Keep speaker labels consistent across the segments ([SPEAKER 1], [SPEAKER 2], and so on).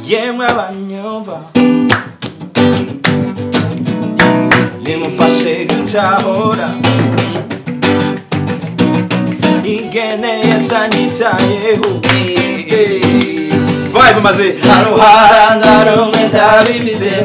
[SPEAKER 1] Yemwe abanyumva, nimufashe gutahura ingene yasanyitayeho.
[SPEAKER 2] Vibe maze.
[SPEAKER 1] Haruhara ndarumwe ndabifise.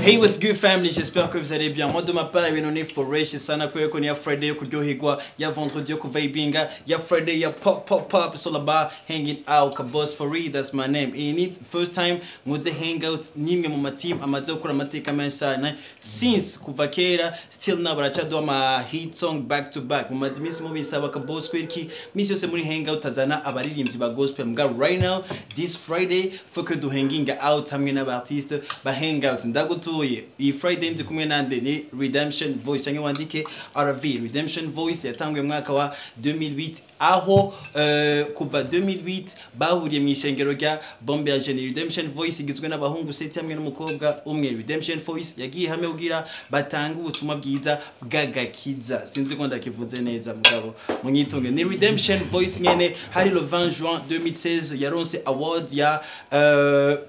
[SPEAKER 3] Hey, what's good family, j'espère que vous allez bien. Moi de ma part, ibintu ni fresh sana kubera ko ni ya Friday yo kuryoherwa, ya vendredi yo kuvibinga, ya Friday ya pop pop pop. It's all about hanging out. Kabos for real, that's my name. Iyi ni first time nkoze hangout n'imwe mu ma team amaze gukora amateka menshi cyane since kuva kera, still now baracaduha ama hit song back to back. Mumaze iminsi mubisaba Kabos kweriki minsi yose muri hangout azana abaririmbyi ba gospel. Mbwa right now this Friday faut que duhanginga out hamwe n'aba artiste ba hangout. Ndagutuye iyi Friday ndi kumwe nande? Ni Redemption Voice, cyangwa wandike RV. Redemption Voice yatanguye mu mwaka wa 2008, aho kuva 2008 bahuriye mu ishengero rya Bombe ya Genie. Redemption Voice igizwe n'abahungu sept hamwe n'umukobwa umwe. Redemption Voice yagiye hamwe kugira batanga ubutumwa bwiza bw'agakiza. Sinzi ko ndakivuze neza, mugabo munyitunge. Ni Redemption Voice nyene hari le 20 juin 2016 yaronse award ya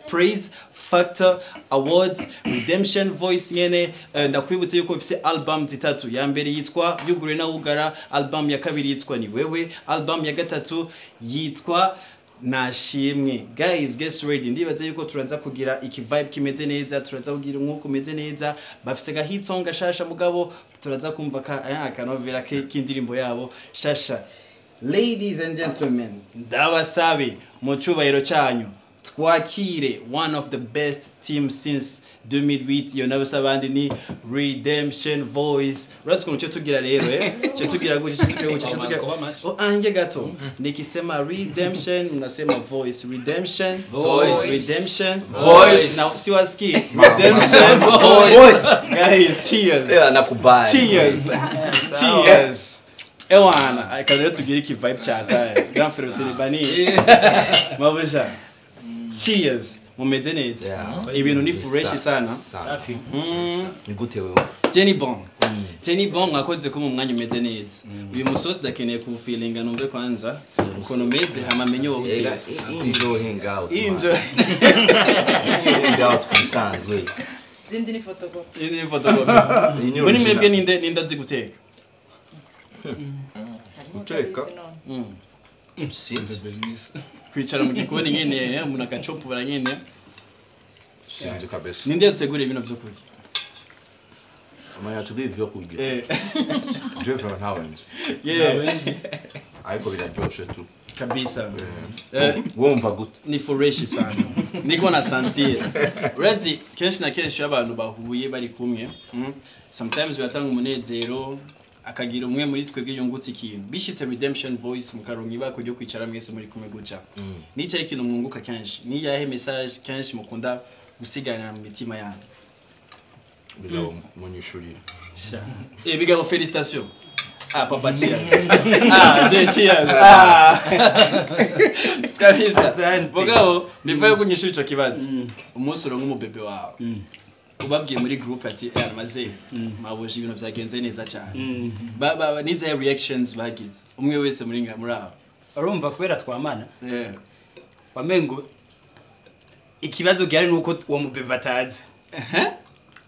[SPEAKER 3] Praise Factor Awards. Redemption Voice nyene, ndakwibutse yuko ifise album zitatu. Ya mbere yitwa Yugure na Ugara, album ya kabiri yitwa Ni Wewe, album ya gatatu yitwa Nashimwe. Guys, get ready. Ndibaza yuko turaza kugira iki vibe kimeze neza, turaza kugira umwuka umeze neza. Bafise ga hit song gashasha, mugabo turaza kumva ka akanovera k'indirimbo yabo shasha. Ladies and gentlemen, ndabasabe mu cubahiro cyanyu twakire one of the best team since 2008. Iyo nabo abandi ni Redemption Voice. Urazi ukuntu cyo tugira rero, cyo tugira gutya, cyo tugira gutya, cyo tugira. Oh, ange gato, nikisema redemption mnasema voice. Redemption
[SPEAKER 4] Voice.
[SPEAKER 3] Redemption
[SPEAKER 4] Voice.
[SPEAKER 3] Now siwaski. Redemption
[SPEAKER 4] Voice.
[SPEAKER 3] Guys, cheers.
[SPEAKER 2] Yeah, nakubali.
[SPEAKER 3] Cheers, cheers. Ewana, aka rero tugire iki vibe cyataye. Grand frère Silibani, mabusha, cheers. Mumeze neza?
[SPEAKER 2] Yeah.
[SPEAKER 3] Ibintu ni fresh sana.
[SPEAKER 2] Sana. Ni gute wewe?
[SPEAKER 3] Jenny Bon, Jenny Bon, mwakoze ko mu mwanya umeze neza. Uyu musosi ndakeneye kuwufeelinga, numve kwanza ukuntu umeze, hama menye wowe utetse.
[SPEAKER 2] Enjoy hangout.
[SPEAKER 3] Enjoy.
[SPEAKER 2] Hangout kubisanzwe.
[SPEAKER 5] Zindi ni photocopy.
[SPEAKER 3] Iyi ni photocopy.
[SPEAKER 2] Iyi ni
[SPEAKER 3] Muri
[SPEAKER 2] original.
[SPEAKER 3] mwebwe ninde azi guteka?
[SPEAKER 5] Harimo
[SPEAKER 2] Guteka?
[SPEAKER 5] utabizi none.
[SPEAKER 2] Sinzi.
[SPEAKER 3] Kwicara mu gikoni nyene, umuntu agacopura nyene.
[SPEAKER 2] Sinzi kabisa.
[SPEAKER 3] Ninde yaduteguriye bino byo kurya?
[SPEAKER 2] Amanya tugiye ivyo kurya. Je vraiment ntawe nzi. Ariko biraryoshe tu.
[SPEAKER 3] Kabisa.
[SPEAKER 2] Wumva gute?
[SPEAKER 3] Ni fresh sana, niko na sentir. Urazi kenshi na kenshi iyo abantu bahuye bari kumwe, sometimes biratanga umunezero, akagira umwe muri twebwe yungutse ikintu. Bishitse Redemption Voice mukaronka ibako ryo kwicara mwese muri kumwe guca, nicaye, ikintu mwunguka kenshi ni yahe? Message kenshi mukunda gusigarana mu mitima yanyu?
[SPEAKER 2] Bigabo, munyishurire.
[SPEAKER 3] Bigabo, félicitations. Ah papa, cheers. Ah je cheers. Ah kabisa.
[SPEAKER 1] Asante.
[SPEAKER 3] Mugabo bivaye kunyishura ico kibazo, umunsi uronka umubebe wawe, ubabwiye muri group ati: "Eh, maze mabuje ibintu byagenze neza cyane." Ba nizahe reactions bagize umwe wese muri nga muri abo?
[SPEAKER 1] Urumva kubera twamana, wamengo ikibazo gihari nuko uwo mubebe batazi,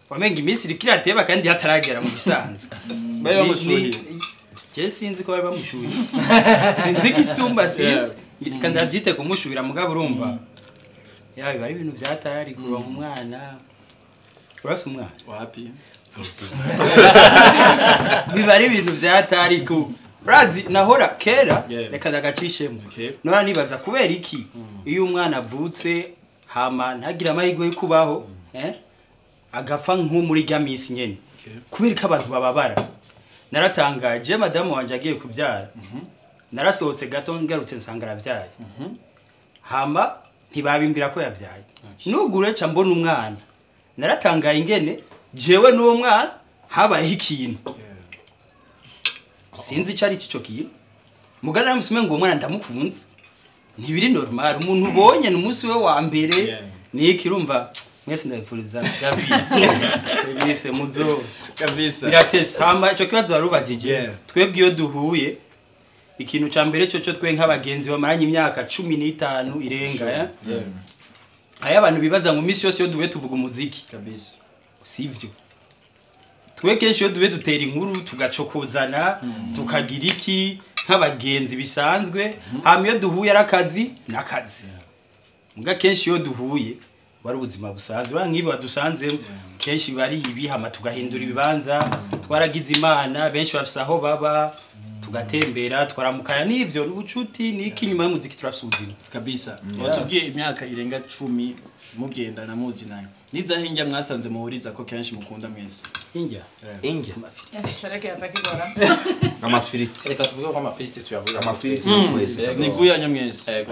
[SPEAKER 1] wamenga iminsi iriko irateba kandi hataragera mu bisanzwe.
[SPEAKER 3] Bari bamushuhiye.
[SPEAKER 1] Je sinzi ko bari bamushuhiye, sinzi igitumba, sinzi kandi ndabyite kumushuhira. Mugabo urumva ya biba ari ibintu vyatari kuronka umwana. Urafise umwana?
[SPEAKER 3] Wapi.
[SPEAKER 1] Biba ari ibintu vyatari ku urazi nahora kera. Reka ndagacishemo. Nora nibaza kubera iki iyo umwana avutse hama ntagire amahirwe yo kubaho, agapfa nko muri rya minsi nyene, kubera ko abantu bababara. Naratangaje, madamu wanje agiye kubyara, narasohotse gato, ngarutse nsanga arabyaye, hama ntibabimbwira ko yabyaye. Nugure ca mbona umwana, naratangaye ingene jewe n'uwo mwana habayeho ikintu. Sinzi icyo ari cyo kintu, mugana namusume ngo uwo mwana ndamukunze. Ntibiri normal, umuntu ubonye ni umunsi we wa mbere. Niki urumva mwese ndabifuriza David bise muzo
[SPEAKER 3] Kabisa.
[SPEAKER 1] Biratese. Hama ico kibazo warubajije, twebwe iyo duhuye Ikintu ca mbere cyo twe nk'abagenzi bamaranye imyaka 15 irenga ya. Aya abantu bibaza ngo misi yose yo duwe tuvuga umuziki.
[SPEAKER 3] Kabisa.
[SPEAKER 1] Sivyo. Twe kenshi yo duwe dutera inkuru tugacokozana tukagira iki nk'abagenzi bisanzwe hama iyo duhuye arakazi nakazi. Muga kenshi yo duhuye wari ubuzima busanzwe nk'ibi badusanze kenshi bari ibihama tugahindura ibibanza twaragize Imana benshi bafise aho baba tugatembera twaramukaya n'ivyo n'ubucuti niki nyuma y'umuziki turafise ubuzima
[SPEAKER 3] kabisa. Watubwiye imyaka irenga 10 mugenda na muzinanye nizahe injya mwasanze muhuriza ko kenshi mukunda mwese?
[SPEAKER 1] Injya
[SPEAKER 2] injya amafiriti.
[SPEAKER 4] Reka tuvuge ko amafiriti tuyahurira
[SPEAKER 2] amafiriti twese
[SPEAKER 3] niguyanya mwese.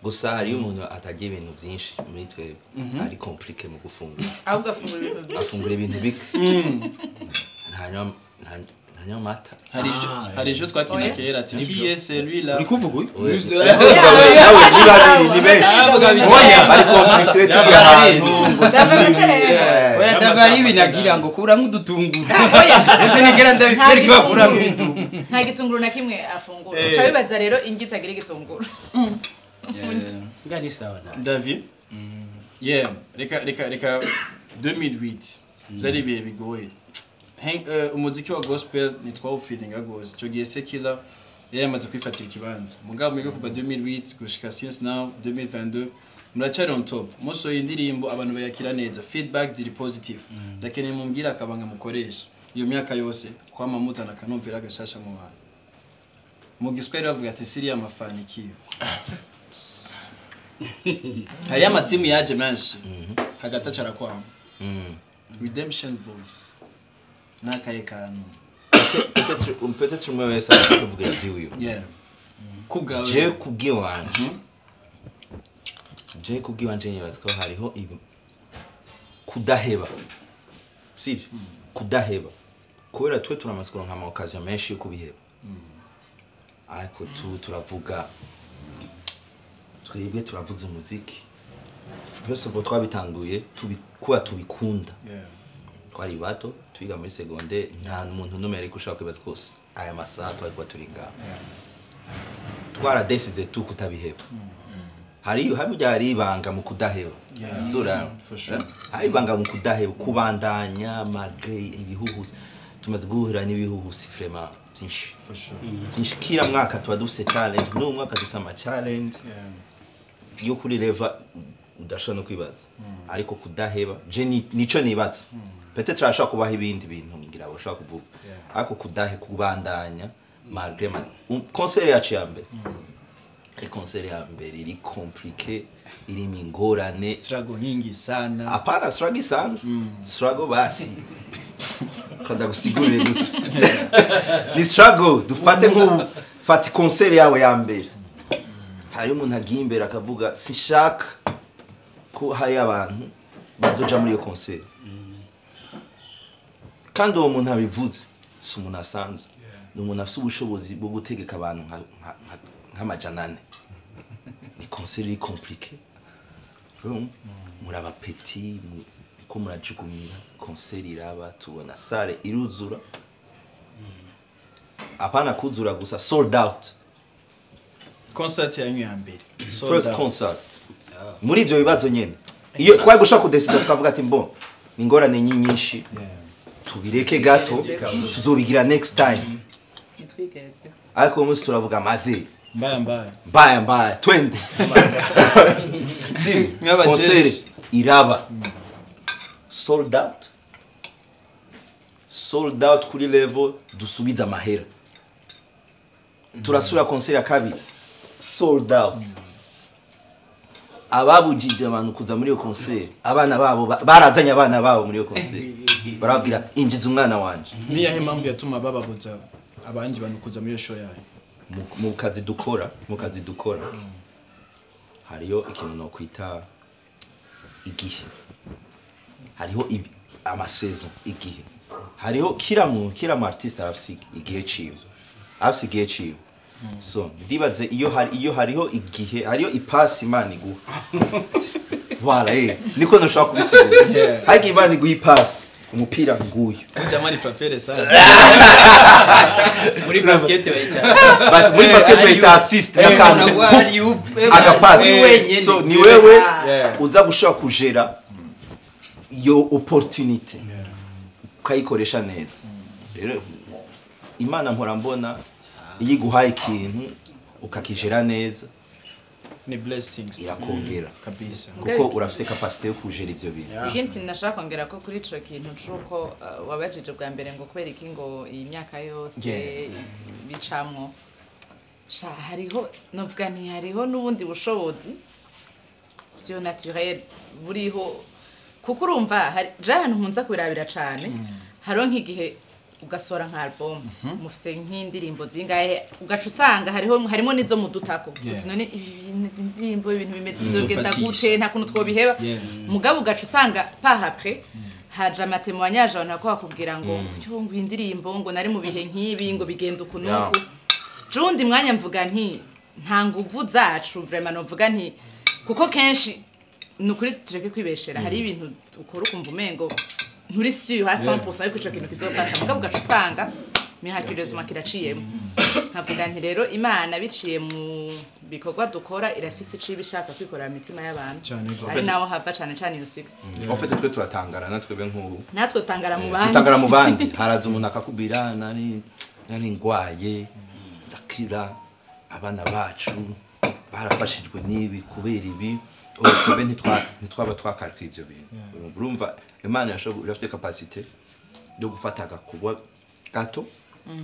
[SPEAKER 2] Gusa hariyo umuntu atagira ibintu byinshi muri twe ari compliqué mu gufungura.
[SPEAKER 5] Ahubwo afungura ibintu bike.
[SPEAKER 2] Afungura ibintu bike. Nta mata.
[SPEAKER 3] Hari ejo twakina kera ati qui est celui là?
[SPEAKER 1] Uri kuvuga uyu?
[SPEAKER 2] Nawe ni babiri ni benshi. Oya bari compliqué turi ahantu.
[SPEAKER 1] Oya davari binagira ngo kuramwe udutunguru. Ese nigera ndabikwereka bakuramo ibitunguru.
[SPEAKER 5] Nta gitunguru na kimwe afungura. Uca bibaza rero ingi itagira igitunguru.
[SPEAKER 1] Ngani sawa na
[SPEAKER 3] David. Yeah, reka 2008 byari ibihe bigoye. Umuziki wa gospel nitwa feeling agose. Cyo gihe Sekila yamaze kwifatira ikibanza. Mugabo mwebwe kuva 2008 gushika since now 2022 muracari on top. Musoye indirimbo abantu bayakira neza. Feedback ziri positive. Ndakeneye mumbwira akabanga mukoresha. Iyo myaka yose kwama muzana kanomvera gashasha mu bantu. Mu Giswahili bavuga ati siri y'amafanikio. Hari amatimu yaje menshi hagati acarakwama. Redemption Voice nakaye kantu
[SPEAKER 2] peut-être umwe wese ashobora kuvuga
[SPEAKER 3] yeah kubgawe
[SPEAKER 2] je kubwiwanje je kubwiwanje nibaza ko hariho kudaheba sivyo kudaheba kubera twe turamaze kuronka ama occasion menshi yo kubiheba ariko turavuga twebwe turavuza umuziki first of all twabitanguye tubikuwa tubikunda twari bato twiga muri secondaire nta muntu numwe ariko ushaka kwibaza ko aya masaha twari kuba turi ngaha twaradesize tu kutabiheba hari burya hari ibanga mu kudaheba nzura hari ibanga mu kudaheba kubandanya malgré ibihuhusi tumaze guhura n'ibihuhusi vraiment byinshi byinshi kila mwaka tuba dufise challenge n'uwo mwaka dufise ama challenge yo kuri leva udashobora no kwibaza ariko kudaheba je nico nibaza peut-être ashaka kubaha ibindi bintu ngira bashaka kuvuga ariko kudahe kubandanya malgré concert yacu ya mbere concert ya mbere iri compliqué irimo ingorane
[SPEAKER 3] struggle nyingi sana
[SPEAKER 2] apana struggle sana struggle basi kada gusigurire gute ni struggle dufate nko fata concert yawe ya mbere hari umuntu agiye imbere akavuga sinshaka ko hari abantu bazoja muri iyo concert kandi uwo muntu abivuze si umuntu asanzwe ni umuntu afite ubushobozi bwo gutegeka abantu nk'amajana ane ni concert iri compliqué muri abapeti ko murajugumira concert iraba tubona salle iruzura apana kuzura gusa sold out
[SPEAKER 3] concert yanyu ya mbere
[SPEAKER 2] first concert muri ivyo bibazo nyene iyo twari gushaka kudesida tukavuga ati mbon ni ingorane nyinshi tubireke gato tuzobigira next time ariko uyu munsi turavuga maze
[SPEAKER 3] mbaya mbaya
[SPEAKER 2] mbaya mbaya twende si concert iraba sold out sold out kuri level dusubiza amahera turasura concert ya kabiri sold out ababujije abantu kuza muri iyo concert abana babo barazanye abana babo muri iyo concert barabwira injiza umwana wanje
[SPEAKER 3] niyahe mpamvu yatuma bababuza abandi bantu kuza muri iyo show yayo
[SPEAKER 2] mu kazi dukora hariyo ikintu no kwita igihe hariho amasaison igihe hariho kila mu artiste arafise igihe ciwe afise igihe ciwe so ndibaze iyo hariho igihe hariyo ipasi Imana iguha voilà niko ntushobora kubisigura ariko Imana iguha ipasi Umupira nguyu.
[SPEAKER 3] Jamani frappere sana.
[SPEAKER 1] Muri basket bayita assist.
[SPEAKER 2] Muri basket bayita assist n'akantu. Agapasi. So ni wewe uza gushobora kujera iyo opportunité. Ukayikoresha neza. Rero Imana mpora mbona iyo iguhaye ikintu ukakijera neza
[SPEAKER 3] ni blessings
[SPEAKER 2] irakongera
[SPEAKER 3] kabisa
[SPEAKER 2] kuko urafise capacité yo kujera ivyo bintu.
[SPEAKER 5] Ikindi kintu nashaka kongera ko kuri ico kintu cuko wabajije bwa mbere ngo kubera iki ngo iyi myaka yose bicamwo sha hariho novuga nti hariho n'ubundi bushobozi surnaturel buriho kuko urumva je ahantu nkunza kubirabira cane hariho nk'igihe ugasora nka album mufise nk'indirimbo zingahe ugaca usanga hariho harimo nizo mudutako uti none ibi indirimbo ibintu bimeze bizogenda gute nta kuntu twobiheba mugabo ugaca usanga par après haje amatémoignage abantu ko bakubwira ngo cyo ngo indirimbo ngo nari mu bihe nk'ibi ngo bigenda uku nuku jundi mwanya mvuga nti nta nguvu zacu vraiment novuga nti kuko kenshi nukuri tureke kwibeshera hari ibintu ukora ukumva umengo nturi sûr à 100% yuko ico kintu kizopasa mugabo ugaca usanga miraculeusement kiraciyemo nkavuga nti rero Imana biciye mu bikorwa dukora irafise ico ibishaka kwikorera imitima y'abantu ari naho hava cane cane iyo success.
[SPEAKER 2] En fait twe turatangara natwe nk'ubu
[SPEAKER 5] natwe tutangara mu bandi
[SPEAKER 2] tutangara mu bandi haraza umuntu akakubira nari ngwaye ndakira abana bacu barafashijwe n'ibi kubera ibi ubu ntitwaba twakarika ivyo bintu. Urumva Imana yashobora irafite capacité yo gufata agakorwa gato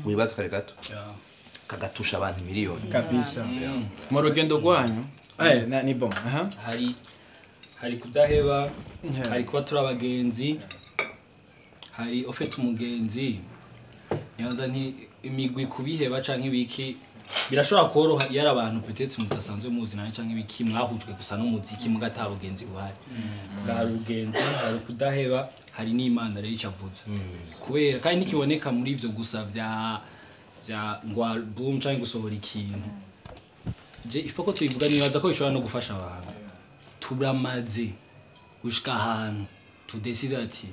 [SPEAKER 2] wibaza kare gato kagatusha abantu miliyoni
[SPEAKER 3] kabisa. Mu rugendo rwanyu ni bon
[SPEAKER 4] hari kudaheba hari kuba turi abagenzi hari ofete umugenzi nibanza nti imigwi kubiheba canke ibiki birashobora koroha iyo ari abantu peut-être mutasanzwe muzi nawe canke ibiki mwahujwe gusa n'umuziki mugata bugenzi buhari. Hari ubugenzi hari kudaheba hari n'Imana rero icavuze kubera kandi nikiboneka muri ivyo gusa vya ngo album canke gusohora ikintu je ifo ko tubivuga nibaza ko bishobora no gufasha abantu turamaze gushika ahantu tudecide ati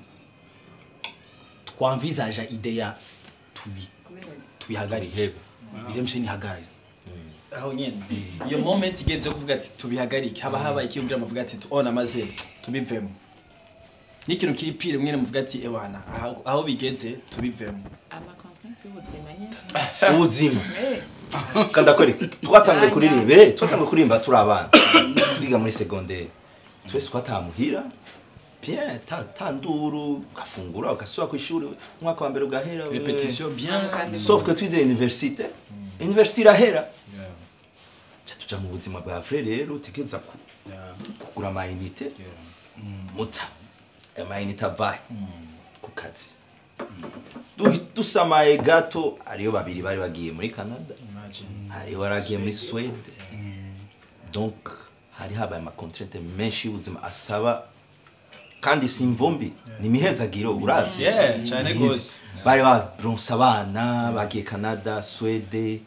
[SPEAKER 4] twamvisaja idea tubihagarike Redemption ihagarare
[SPEAKER 3] aho nyene iyo moment igeze kuvuga ati tubihagarike haba habaye ikiyumvira muvuga ati ona maze tubivemo n'ikintu kiri pire mwene muvuga ati ebana aho bigeze tubivemo
[SPEAKER 5] ama contrainte y'ubuzima nyene
[SPEAKER 2] ubuzima kandi akwereka twatangiye kuririmba turi abana twiga muri secondaire twese twatamuhira bien tanduru ukafungura ugasubira ku ishuri umwaka wa mbere ugahera
[SPEAKER 3] repetition bien
[SPEAKER 2] sauf que twize université université irahera tuja mu buzima bwa frère rero utekereza kugura ama unité muta ama unité avahe ku kazi dusamaye gato ariyo babiri bari bagiye muri Canada hariyo baragiye muri Swede donc hari habaye ama contrainte menshi y'ubuzima asaba kandi simvumbi ni mihezagiro uravye
[SPEAKER 3] cyane gose
[SPEAKER 2] bari baronse abana bagiye Canada Swede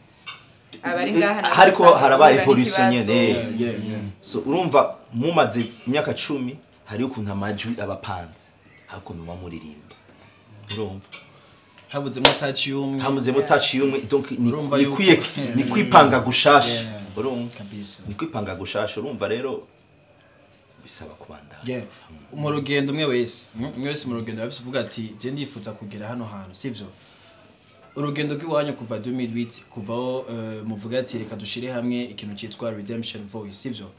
[SPEAKER 5] abari ngaha
[SPEAKER 2] hariko haraba evolution nyene so urumva mumaze imyaka 10 hari ukuntu amajwi abapanze hakuntu muririmba urumva
[SPEAKER 3] habuzemo
[SPEAKER 2] touch yumwe donc ni kwipanga gushasha urumva
[SPEAKER 3] kabisa
[SPEAKER 2] ni kwipanga gushasha urumva rero bisaba kubandana
[SPEAKER 3] mu rugendo umwe wese mu rugendo babivuga ati je ndifuza kugera hano hantu sivyo urugendo rw'iwanyu kuva 2008 kuva muvuga ati reka dushire hamwe ikintu cyitwa Redemption Voice sivyo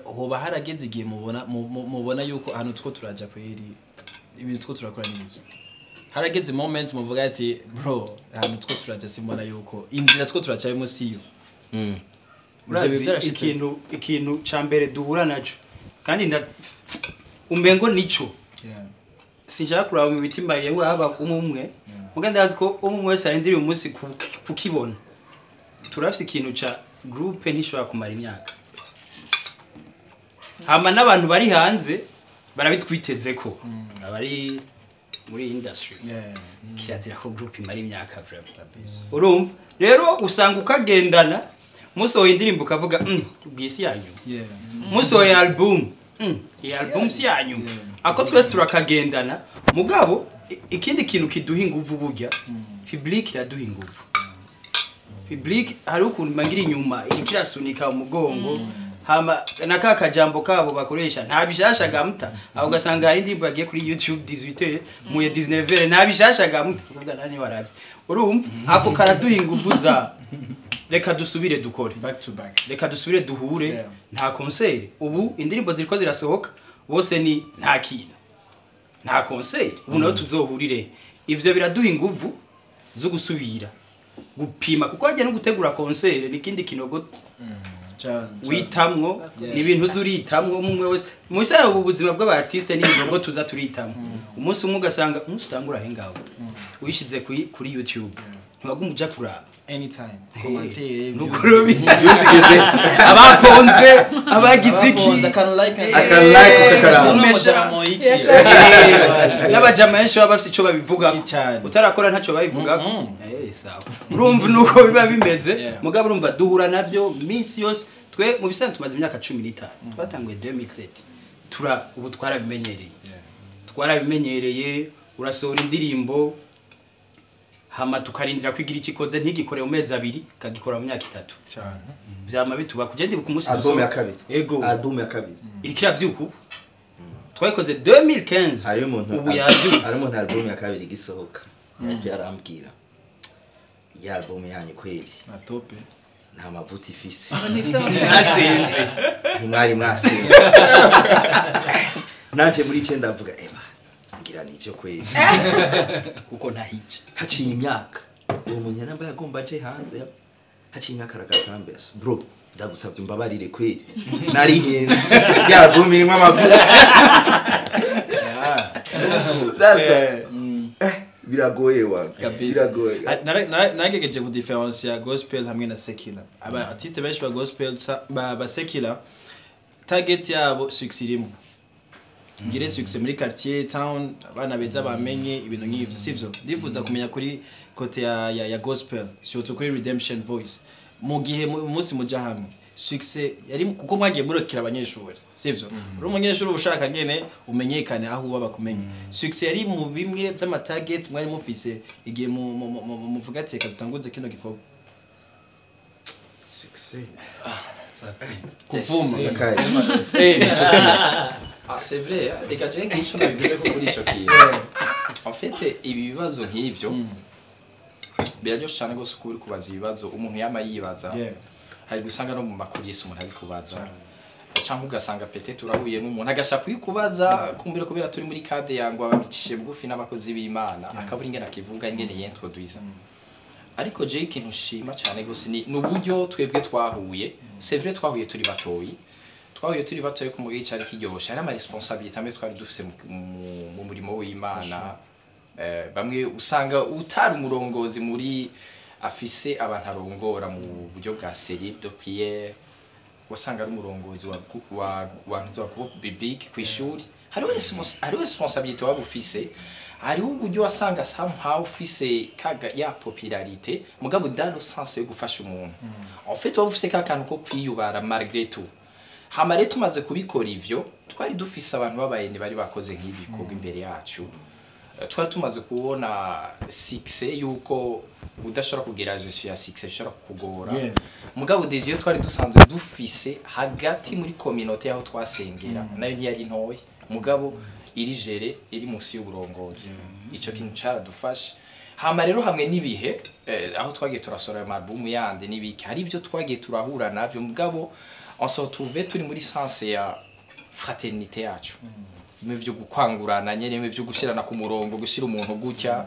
[SPEAKER 3] hoba harageze igihe mubona yuko ahantu two turaja kweri ibintu two turakora n'ibiki harageze moment muvuga ati bro ahantu two turaja simbona yuko inzira two turacayemo siyo
[SPEAKER 1] ikintu ca mbere duhura naco kandi umengo nico sinshaka kuraba mu mitima yewe haba umwe muga ndazi ko umwe wese arindiriye umunsi kukibona turafise ikintu ca groupe ntishobora kumara imyaka hama n'abantu bari hanze barabitwiteze ko abari muri industry kirazira ko groupe imara imyaka vraiment urumva rero usanga ukagendana musohoye indirimbo ukavuga bwisi yanyu musohoye album Iyi album si yanyu, ako twese turakagendana. Mugabo ikindi kintu kiduha inguvu, burya public iraduha inguvu. Public hari ukuntu mangira inyuma iriko irasunika umugongo, hama na ka kajambo kabo bakoresha, nta bishasha gamuta aho. Ugasanga hari indirimbo yagiye kuri YouTube 18 muye 19, nta bishasha gamuta, kuvuga nani waravye. Urumva ako karaduha inguvu za reka dusubire dukore
[SPEAKER 3] Back to back.
[SPEAKER 1] reka dusubire duhure. Nta concert, ubu indirimbo ziriko zirasohoka bose ni nta kintu, nta concert, ubu naho tuzohurire. Ivyo biraduha inguvu zo gusubira gupima, kuko hajya no gutegura concert ni ikindi kinogo
[SPEAKER 3] Cyane.
[SPEAKER 1] witamwo. Ni ibintu uza uritamwo umwe wese musa. Ubu buzima bw'aba artiste ni ibinogo tuza turitamwo. Umunsi umwe ugasanga umunsi utangura ahe ngaho wishize kuri YouTube, ntibaguma uja kuraba
[SPEAKER 3] Anytime commentaire.
[SPEAKER 1] Nukuri abaponze, abagize iki.
[SPEAKER 3] Akan like.
[SPEAKER 2] Akan like ukakaraba.
[SPEAKER 1] N'abajama benshi baba bafite icyo babivugako.
[SPEAKER 3] Cyane.
[SPEAKER 1] Utarakora ntacyo babivugako. Sawa, urumva nuko biba bimeze. Mugabo urumva duhura navyo minsi yose. Twe mu bisanzwe tumaze imyaka 15, twatanguye 2007. Tura ubu twarabimenyereye, twarabimenyereye. Urasohora indirimbo, hama tukarindira kwigira ikikoze, ntigikore mu mezi 2, kagikora mu myaka 3.
[SPEAKER 3] Cyane.
[SPEAKER 1] Vyama bituba kugenda ku munsi
[SPEAKER 2] Album ya kabiri.
[SPEAKER 1] Ego.
[SPEAKER 2] Album ya kabiri.
[SPEAKER 1] Iriko iravyuka ubu, twayikoze 2015.
[SPEAKER 2] Hariyo umuntu
[SPEAKER 1] Ubu
[SPEAKER 2] hari
[SPEAKER 1] yavyutse.
[SPEAKER 2] umuntu album ya kabiri igisohoka yaje arambwira: "Ya album yanyu kweli
[SPEAKER 3] Na tope.
[SPEAKER 2] nta mavuta ifise."
[SPEAKER 5] Ngo ntifise amafaranga.
[SPEAKER 1] Nasenze.
[SPEAKER 2] Ntimwari mwasenze. Nanje muri icyenda ndavuga: "Eba, ngira nivyo kweli."
[SPEAKER 1] Kuko ntahije.
[SPEAKER 2] Haciye imyaka, uwo muntu yambaye agomba aje hanze, haciye imyaka aragatambe: "Bro, ndagusabye umbabarire kweli, narihenze, rya album irimo amavuta." Sasa biragoye wa.
[SPEAKER 3] Kabisa.
[SPEAKER 2] Biragoye.
[SPEAKER 3] Nagerageje kudiferencia gospel hamwe na secular. Aba artiste benshi ba gospel ba secular, target yabo success irimo, ngire success muri quartier, town, abana beza bamenye ibintu nk'ivyo, sivyo? Ndifuza kumenya kuri côté ya gospel, surtout kuri Redemption Voice, mu gihe umunsi muja hamwe, success yari kuko mwagiye murokera abanyeshuri, sivyo? Uri umunyeshuri uba ushaka ngene umenyekane aho uba bakumenye. Success yari mu bimwe vy'ama target mwari mufise igihe muvuga ati reka dutanguze kino gikorwa?
[SPEAKER 2] Success.
[SPEAKER 3] Kuvuma.
[SPEAKER 2] Zakayo.
[SPEAKER 6] Ah, c'est vrai, hein. Reka je ngico nabivuze ko kuri ico kintu. En fait, ibi bibazo nk'ivyo biraryoshe cyane gose kuba uri kubaza ibibazo umuntu yama yibaza. Hari gusanga no mu makuru y'isi umuntu abikubaza, cyangwa ugasanga peut-être urahuye n'umuntu agashaka kuyikubaza, kumbira kubera turi muri cadre yango ababicishe bugufi n'abakozi b'Imana, akabura ingene akivuga, ingene yintroduisa. Ariko je ikintu nshima cyane gose ni uburyo twebwe twahuye. C'est vrai, twahuye turi batoyi, twahuye turi batoyi, ku mubiri cyari kiryoshe. Hari ama responsabilité amwe twari dufise mu murimo w'Imana. Bamwe usanga utari umurongozi muri afise abantu arongora mu buryo bwa série de prière, wasanga ari umurongozi wa wa groupe biblique kw'ishuri. Hariho responsabilité waba ufise, hariho uburyo wasanga somehow ufise kaga ya popularité, mugabo dans le sens yo gufasha umuntu. En fait, waba ufise ka kantu ko kwiyubara malgré tout. Hama rero tumaze kubikora ivyo, twari dufise abantu b'abayeni bari bakoze nk'ibi bikorwa imbere yacu. Twari tumaze kubona succès, yuko udashobora kugira gestion ya succès bishobora kukugora. Mugabo déjà iyo twari dusanzwe dufise hagati muri communauté aho twasengera, nayo ntiyari ntoya, mugabo iri gérée, iri munsi y'uburongozi. Ico kintu caradufashe. Hama rero hamwe n'ibihe, aho twagiye turasora ayo album yandi n'ibiki, hari ibyo twagiye turahura navyo, mugabo on se retrouve turi muri sens ya fraternité yacu, bimwe vyo gukwangurana nyene, bimwe vyo gushirana ku murongo, gushira umuntu gutya.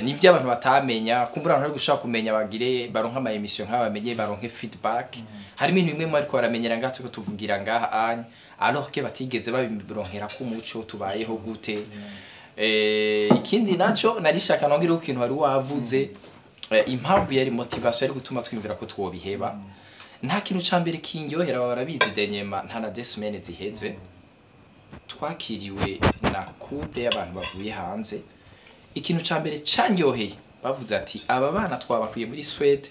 [SPEAKER 6] Nibyo abantu batamenya, kumbura abantu bari gushaka kumenya, bagire baronke ama émission nk'aba, bamenye, baronke feedback. Harimo ibintu bimwe ariko baramenyera ngaha turiko tuvugira ngaha anya, alors que batigeze babironkera ko umuco tubayeho gute. Ikindi naco narishaka nongere ku kintu wari wavuze, impamvu yari motivation yari gutuma twiyumvira ko twobiheba. Nta kintu ca mbere kindyohera, baba barabizi. Denyema nta na 2 semaines ziheze, twakiriwe na couple y'abantu bavuye hanze. Ikintu ca mbere candyoheye, bavuze ati: "Aba bana twabakwiye muri Swede,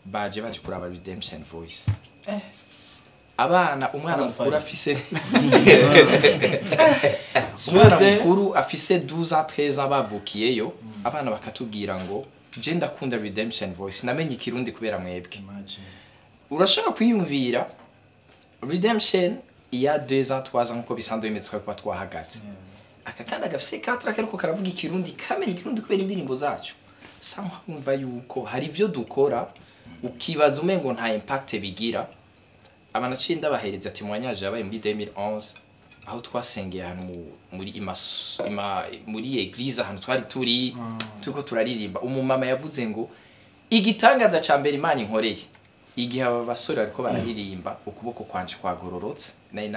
[SPEAKER 6] baje kuraba Redemption Voice." Abana umwana mukuru afise umwana mukuru afise 12 ans 13 ans bavukiyeyo, abana bakatubwira ngo je ndakunda Redemption Voice, namenye ikirundi kubera mwebwe. Urashaka kwiyumvira Redemption il y a 2 ans 3 ans nkuko bisanzwe bimeze twari kuba twahagaze. Aka kana gafise 4 ariko karavuga ikirundi, kamenya ikirundi kubera indirimbo zacu. Sama wumva yuko hari ivyo dukora ukibaza umengo nta impact bigira. Abana ciye ndabahereza ati mwanyaje yabaye muri 2011 aho twasengeye ahantu muri muri église ahantu twari turi turiko turaririmba, umumama yavuze ngo igitangaza ca mbere Imana inkoreye igihe aba basore ariko bararirimba ukuboko kwanje kwagororotse. Nari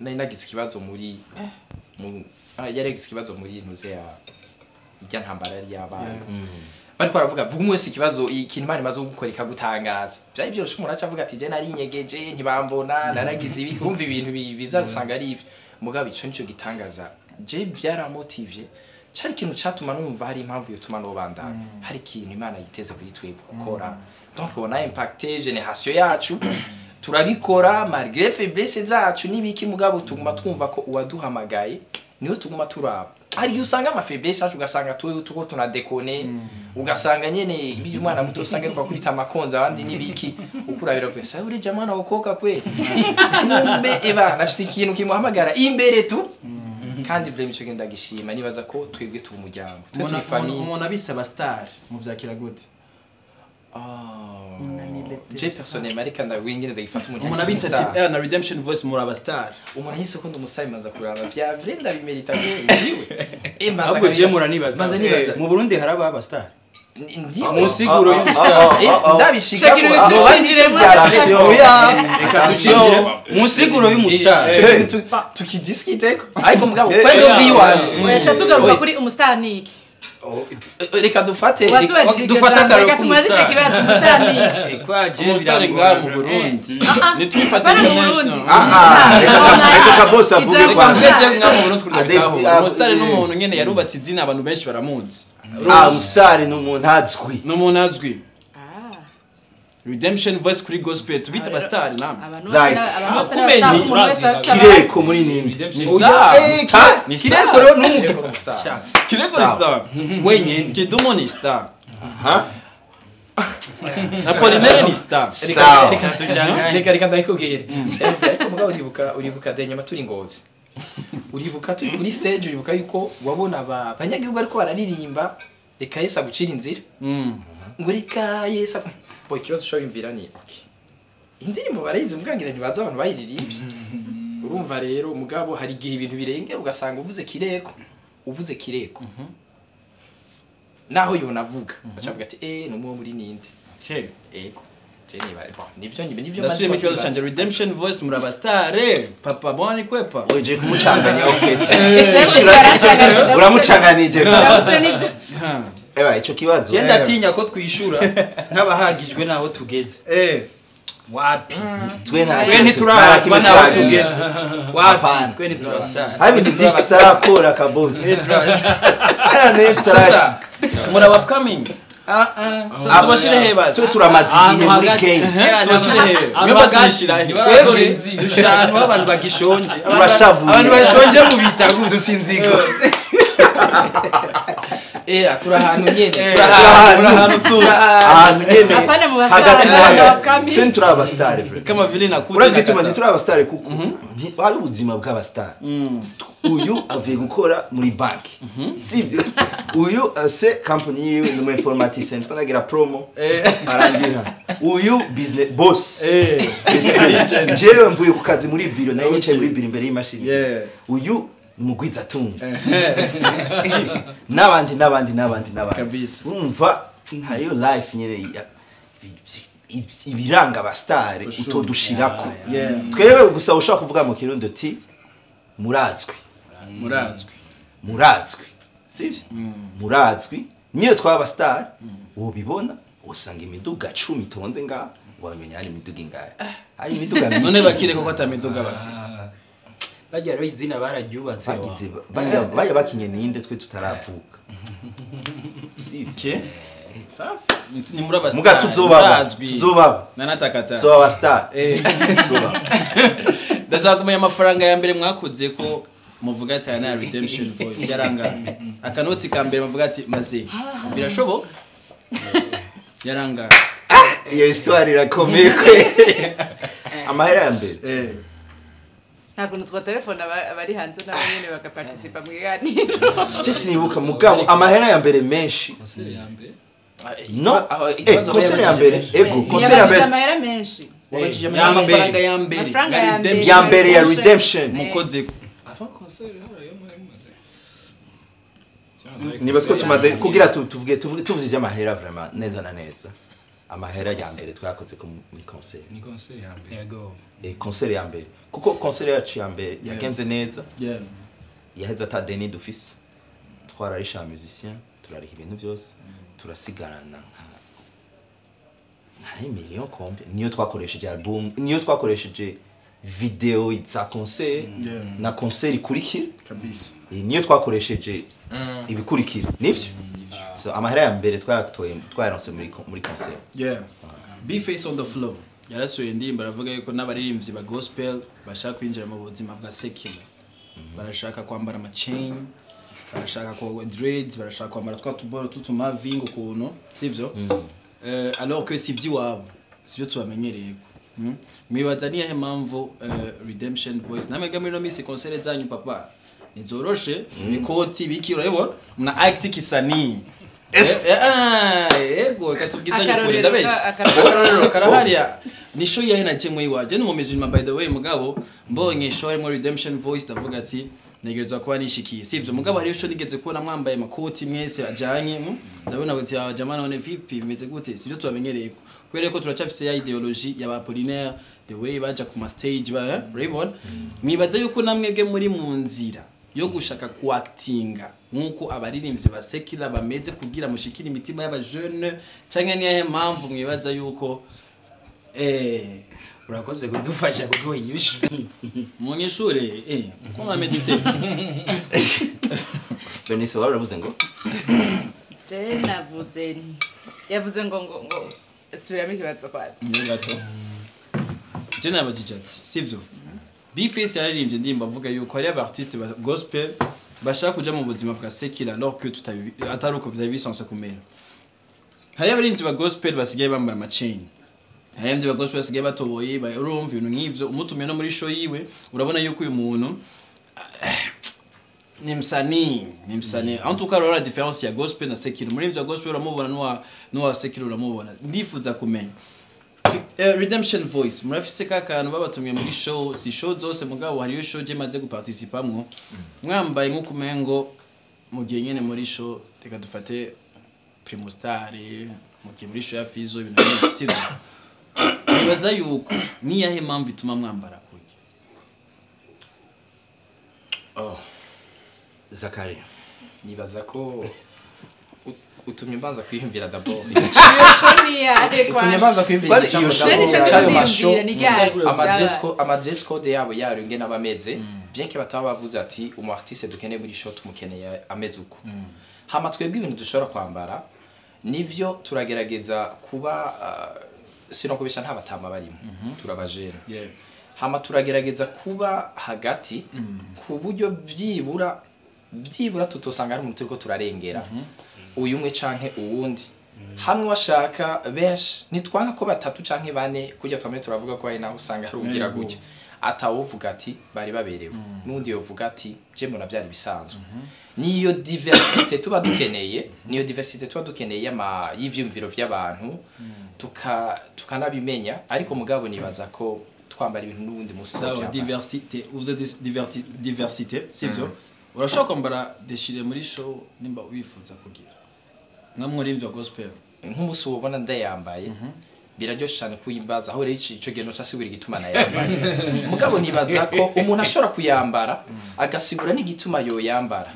[SPEAKER 6] nagize ikibazo muri yari ikibazo muri ntuze ya ijya ntambara yari yabaye. Bariko baravuga vuga umwe wese ikibazo ikintu Imana imaze gukora ikagutangaza. Byari byoroshe umuntu aca avuga ati je nari nyegeje ntibambona naragize ibi, kumva ibintu biza gusanga ari ivyo. Mugabo ico nico gitangaza je byaramotivye, cari ikintu catuma numva hari impamvu yotuma no bandana, hari ikintu Imana yiteze kuri twebwe gukora. Donc on a impacté génération yacu, turabikora malgré faiblesse zacu nibiki, mugabo tuguma twumva ko uwaduhamagaye niwe tuguma turaba. Hari usanga ama faiblesse yacu ugasanga tuwe tuko tunadekone, ugasanga nyene ibyo umwana muto usanga ariko kwita amakonza abandi nibiki, ukurabira vuga sa uri jamana wokoka kweli kumbe eba nafise ikintu kimuhamagara imbere tu. Kandi vraiment ico genda gishima nibaza ko twebwe turi umuryango, twe turi famille.
[SPEAKER 3] Umuntu abisaba star muvyakira gute?
[SPEAKER 6] Je personnellement reka ndagwingire ndagifata umuntu
[SPEAKER 3] umuntu abisa ati na Redemption Voice muri aba star,
[SPEAKER 6] umuntu ahise ko ndumusayi manza kuraba vya vrai ndabimerita ndiwe.
[SPEAKER 1] Ahubwo je muranibaza mu Burundi hari aba star musiguro y'ubustar
[SPEAKER 6] ndabishika
[SPEAKER 1] reka tushingire musiguro y'umustar
[SPEAKER 6] tukidiskite ariko mugabo kwendo viwanje
[SPEAKER 5] oya tugaruka kuri umustar niki.
[SPEAKER 6] Reka dufate
[SPEAKER 1] dufate akaroko k'umustar
[SPEAKER 3] umustar ngaha mu Burundi nitwifate international.
[SPEAKER 2] Reka boss avuge kwanza.
[SPEAKER 3] Umustar ni umuntu nyene yarubatse izina abantu benshi baramuzi.
[SPEAKER 2] Umustar ni umuntu azwi.
[SPEAKER 3] Ni umuntu azwi. Redemption Voice kuri gospel tubita aba star namwe.
[SPEAKER 2] Kireko muri ninde?
[SPEAKER 3] Ni star.
[SPEAKER 1] Ni Kireko rero n'umugabo.
[SPEAKER 3] Kireko ni star.
[SPEAKER 1] Wenyene.
[SPEAKER 3] Kidumo ni star. Aha. Apollinaire ni star.
[SPEAKER 6] Reka ndakubwira. Ariko mugabo uribuka denyuma turi Ngozi. Uribuka turi kuri stage, uribuka yuko wabona abanyagihugu ariko bararirimba reka Yesu agucira inzira. Ngo reka Yesu. Bo ikibazo cyo yumvira ni okay. Indirimbo barayizi mugangira ntibaza abantu bayiririmbye. Urumva rero mugabo hari igihe ibintu birengera ugasanga uvuze kireko. Naho yonavuga bacavuga ati ni umwe muri ninde.
[SPEAKER 3] Okay.
[SPEAKER 6] Ego. Je niba bon nivyo nivyo.
[SPEAKER 3] Ndasubiye mu kibazo canje Redemption Voice muri aba star papa boni kwepa.
[SPEAKER 2] Oje kumucanganya ofete. Uramucanganije. Ewa ico kibazo.
[SPEAKER 1] Je ndatinya ko twishura nk'abahagijwe naho tugeze. Wapi?
[SPEAKER 2] Twe
[SPEAKER 1] ntiturazwa naho tugeze. Wapi? Twe ntiturastar.
[SPEAKER 2] Hari ibintu byinshi tutarakora kabose. Ntiturastar.
[SPEAKER 3] Muri upcoming. Sasa tubashire he basi.
[SPEAKER 2] Twe turamaze igihe muri game.
[SPEAKER 3] Tubashire he. Mwe basi nishira he.
[SPEAKER 1] Twebwe dushira ahantu abantu bagishonje.
[SPEAKER 2] Turashavuye.
[SPEAKER 1] Abantu bashonje mu bitagu
[SPEAKER 2] dusinziko.
[SPEAKER 6] Turahantu nyene.
[SPEAKER 2] Turahantu tu. Ahantu nyene. Hagati na hagati. Twe turaba star vre.
[SPEAKER 3] Kama vile nakuja.
[SPEAKER 2] Urazi gituma ntituraba star kuko hari ubuzima bw'aba star. Uyu avuye gukora muri banki. Sivyo? Uyu se company yiwe ni mu informaticien twanagira promo. Arangira. Uyu business boss. Jewe mvuye ku kazi muri biro nayo nicaye muri biro imbere y'imashini. Uyu mugwiza tunga. Nabandi nabandi nabandi nabandi.
[SPEAKER 3] Kabisa.
[SPEAKER 2] Urumva hariyo life nyene ibiranga aba star utodushirako. Twebwe gusa ushaka kuvuga mu Kirundi uti murazwi.
[SPEAKER 3] Murazwi.
[SPEAKER 2] Murazwi. Sivyo? Murazwi. Niyo twaba star wobibona usanga imiduga 10 itonze nga wamenya ari imiduga ingahe. Ari imiduga myinshi.
[SPEAKER 3] None bakire koko atamiduga bafise.
[SPEAKER 1] Bajya rero izina bararyubatse.
[SPEAKER 2] Bagize bajya bakinye ninde twe tutaravuka. Sivyo?
[SPEAKER 3] Safi. Ni muri aba
[SPEAKER 2] Muga tuzobaba. Tuzobaba.
[SPEAKER 3] Nanatakata.
[SPEAKER 2] Tuzobaba star. Tuzobaba.
[SPEAKER 3] Ndashaka kumenya amafaranga ya mbere mwakoze ko muvuga ati aya na Redemption Voice yarangana. Akanoti ka mbere muvuga ati maze birashoboka. Yarangana.
[SPEAKER 2] Iyo histoire irakomeye kwe. Amahera ya mbere.
[SPEAKER 5] Nta kuntu twa telefone abari hanze nabo nyene bakaparticipa mu kiganiro.
[SPEAKER 2] Sicyo sinibuka mugabo amahera ya mbere menshi.
[SPEAKER 4] Concert ya mbere.
[SPEAKER 2] No. Concert ya mbere. Ego, concert ya mbere.
[SPEAKER 5] Amahera menshi.
[SPEAKER 6] Wabajije
[SPEAKER 3] amafaranga ya mbere.
[SPEAKER 2] Ya mbere ya Redemption.
[SPEAKER 3] Mukoze
[SPEAKER 4] avant concert harayo mumaze.
[SPEAKER 2] Nibaza ko tumaze kugira tuvuge tuvuze iby'amahera vraiment neza na neza. Amahera ya mbere twakoze ko muri concert.
[SPEAKER 4] Ni concert ya mbere.
[SPEAKER 1] Yego.
[SPEAKER 2] Concert ya mbere. Kuko concert yacu ya mbere yagenze neza. Yaheze ata deni d'office. Twararisha musicien, turariha ibintu byose, turasigarana nka million combien. Niyo twakoresheje album, niyo twakoresheje video za concert na concert ikurikira.
[SPEAKER 3] Kabisa.
[SPEAKER 2] Niyo twakoresheje ibikurikira, nivyo? So amahera ya mbere twayatoye twayaronse muri concert.
[SPEAKER 3] B-Face on the floor. Yarasuye indirimbo aravuga yuko n'abaririmbyi ba gospel bashaka kwinjira mu buzima bwa secular. Barashaka kwambara ama chain, barashaka kwa dreads, barashaka kwambara twa tuboro tutumavingo ukuntu, sivyo? Alors que si vyiwabo, sivyo tubamenyereye. Mwibaza niyahe mpamvu Redemption Voice namwe muri no misi concert zanyu papa nizoroshe mikoti biki urabibona muna act kisanii. Ego katubwizanye kuri ndabesha akarorero karahariya ni show yahe najemwe iwaje ni musulman by the way mugabo mbonye show harimo Redemption Voice ndavuga ati negerezwa kuba nishikiye sivyo mugabo hariyo show nigeze kubona mwambaye makoti mwese ajanye ndabona ati jamana none vipi bimeze gute sivyo tubamenyereye ko kubera ko turacafise ya ideologie ya ba Apollinaire the way baja ku ma stage ba Raybon mwibaza yuko namwebwe muri mu nzira yo gushaka kuactinga nkuko abaririmbyi ba secular bameze kugira mushikira imitima y'aba jeune canke niyahe mpamvu mwibaza yuko
[SPEAKER 1] urakoze kudufasha kuduha inyishu
[SPEAKER 3] munyishure ko na medite
[SPEAKER 2] Benise waravuze ngo
[SPEAKER 5] Je navuze yavuze ngo ngo ngo subiramo ikibazo kwa
[SPEAKER 3] gato. Je nabajije ati sivyo B-Face yaririmbye ndimba avuga yuko hari aba artiste ba gospel bashaka kuja mu buzima bwa secular alors que atari uko byari bisanzwe kumera. Hari abaririmbyi ba gospel basigaye bambara ama chain. Hari abaririmbyi ba gospel basigaye batoboye urumva ibintu nk'ivyo umutumiye no muri show yiwe urabona yuko uyu muntu ni msanii. En tout cas la différence ya gospel na secular. Muri wa gospel uramubona n'uwa secular uramubona. Ndifuza kumenya Redemption Voice murafise kakantu babatumye muri show si show zose mugabo hariyo show je maze guparticipamwo mwambaye nko kumengo mugiye nyene muri show reka dufate Primo Star mugiye muri show ya Fizo ibintu byinshi sivyo nibaza yuko niyahe mpamvu ituma mwambara kurya.
[SPEAKER 2] Zakari
[SPEAKER 6] nibaza ko utumye mbanza kwiyumvira d'abord. Utumye mbanza kwiyumvira cyayo masho ama dress code yabo yaro ingene abameze bien que bataba bavuze ati umu artiste dukeneye muri show tumukeneye ameze uko. Hama twebwe ibintu dushobora kwambara nivyo turagerageza kuba sino kubisha nta batama barimo turabajene. Hama turagerageza kuba hagati ku buryo byibura tutosanga ari umuntu turiko turarengera uyu umwe canke uwundi. Hamwe washaka benshi nitwanka ko batatu canke bane kujya twamwe turavuga ko ari naho usanga ari ugira gutya atawuvuga ati bari baberewe nundi yovuga ati je mbona byari bisanzwe. Niyo diversité tuba dukeneye, niyo diversité tuba dukeneye ama y'ivyumviro by'abantu tukanabimenya ariko mugabo nibaza ko twambara ibintu n'ubundi musa
[SPEAKER 3] diversité uvuze diversité sivyo urashobora kwambara déchiré muri show nimba ubifuza kugira nkamwe gospel
[SPEAKER 6] nk'umunsi ubona ndayambaye biraryoshe cyane kuyimbaza aho rero ico gendo casigura igituma nayambaye mugabo nibaza ko umuntu ashobora kuyambara agasigura n'igituma yoyambara.